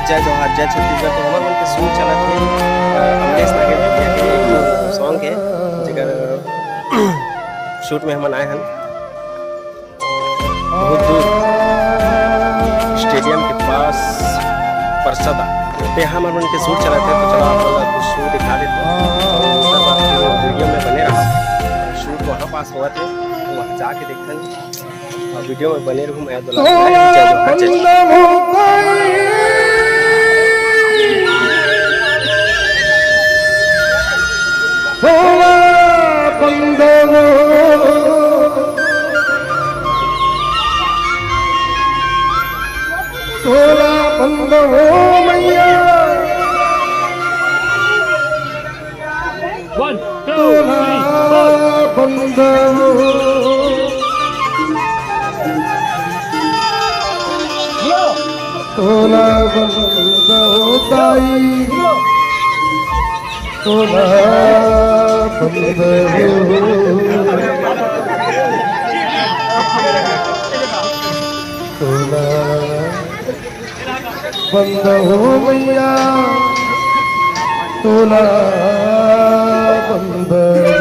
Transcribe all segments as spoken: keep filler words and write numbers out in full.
जय जोहार, जय छत्तीसगढ़। तो हमर मन के shoot चलत हे, अ, अमलेश नागेश भैया के एक song के, जेकर shoot में हमन आए हन। बहुत दूर stadium के पास परसदा। ते हमर मन के shoot चलत हे, तो चलो आप मन ला कुछ shoot दिखा देते हैं। और उसके बाद फिर video में बने रहा। Shoot वहाँ पास हुआ थे, वहाँ जाके देखते हैं। अउ video में बने रहू, मैं दुलार भाई, जय जोहार, जय। One, two, three, four. तोला बंदो, तोला बंदो ताई, तोला बंदो, तोला बंदो मैया, तोला बंदो।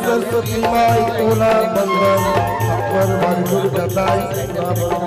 सरस्वती माई तोला बंदन, अपर माई दुर्गा दाई तोला बंदन।